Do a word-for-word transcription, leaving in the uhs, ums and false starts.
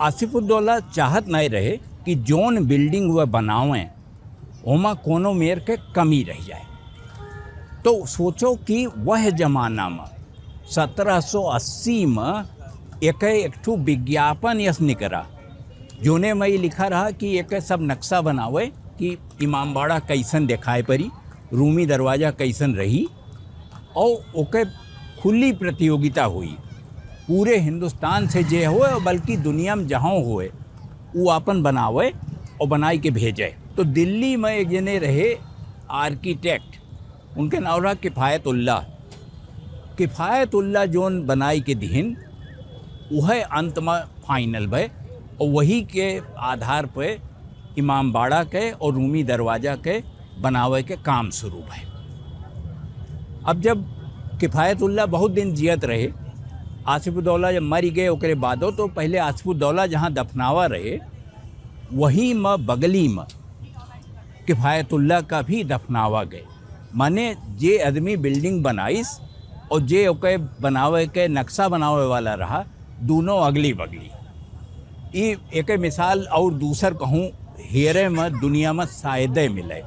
आसिफुद्दौला चाहत नाहीं रहे कि जौन बिल्डिंग वह बनावें, ओमा कोनो मेर के कमी रह जाए। तो सोचो कि वह जमाना में, सत्रह सौ अस्सी में, एक, एक ठो विज्ञापन यस निकरा, जोने में ई लिखा रहा कि एक सब नक्शा बनावे कि इमामबाड़ा कैसन दिखाई पड़ी, रूमी दरवाजा कैसन रही, और ओके खुली प्रतियोगिता हुई। पूरे हिंदुस्तान से जे होए, बल्कि दुनिया में जहाँ होए, उ आपन बनावे और बनाई के भेजे। तो दिल्ली में एक जने रहे आर्किटेक्ट, उनके नाम रहा किफ़ायतुल्ला। किफ़ायतुल्ला जोन बनाई के दिहिन, वह अंत में फाइनल भय, और वही के आधार पे इमामबाड़ा के और रूमी दरवाजा के बनावे के काम शुरू भय। अब जब किफ़ायतुल्ला बहुत दिन जियत रहे, आसिफुद्दौला जब मरि गए, ओकरे बादो, तो पहले आसिफुद्दौला जहाँ दफनावा रहे, वही में बगली में किफ़ायतुल्ला का भी दफनावा गए। माने, जे आदमी बिल्डिंग बनाइस और जे ओके बनावे के नक्शा बनावे वाला रहा, दोनों अगली बगली। ई एक मिसाल और दूसर कहूँ, हेरे में दुनिया में शायदे मिले।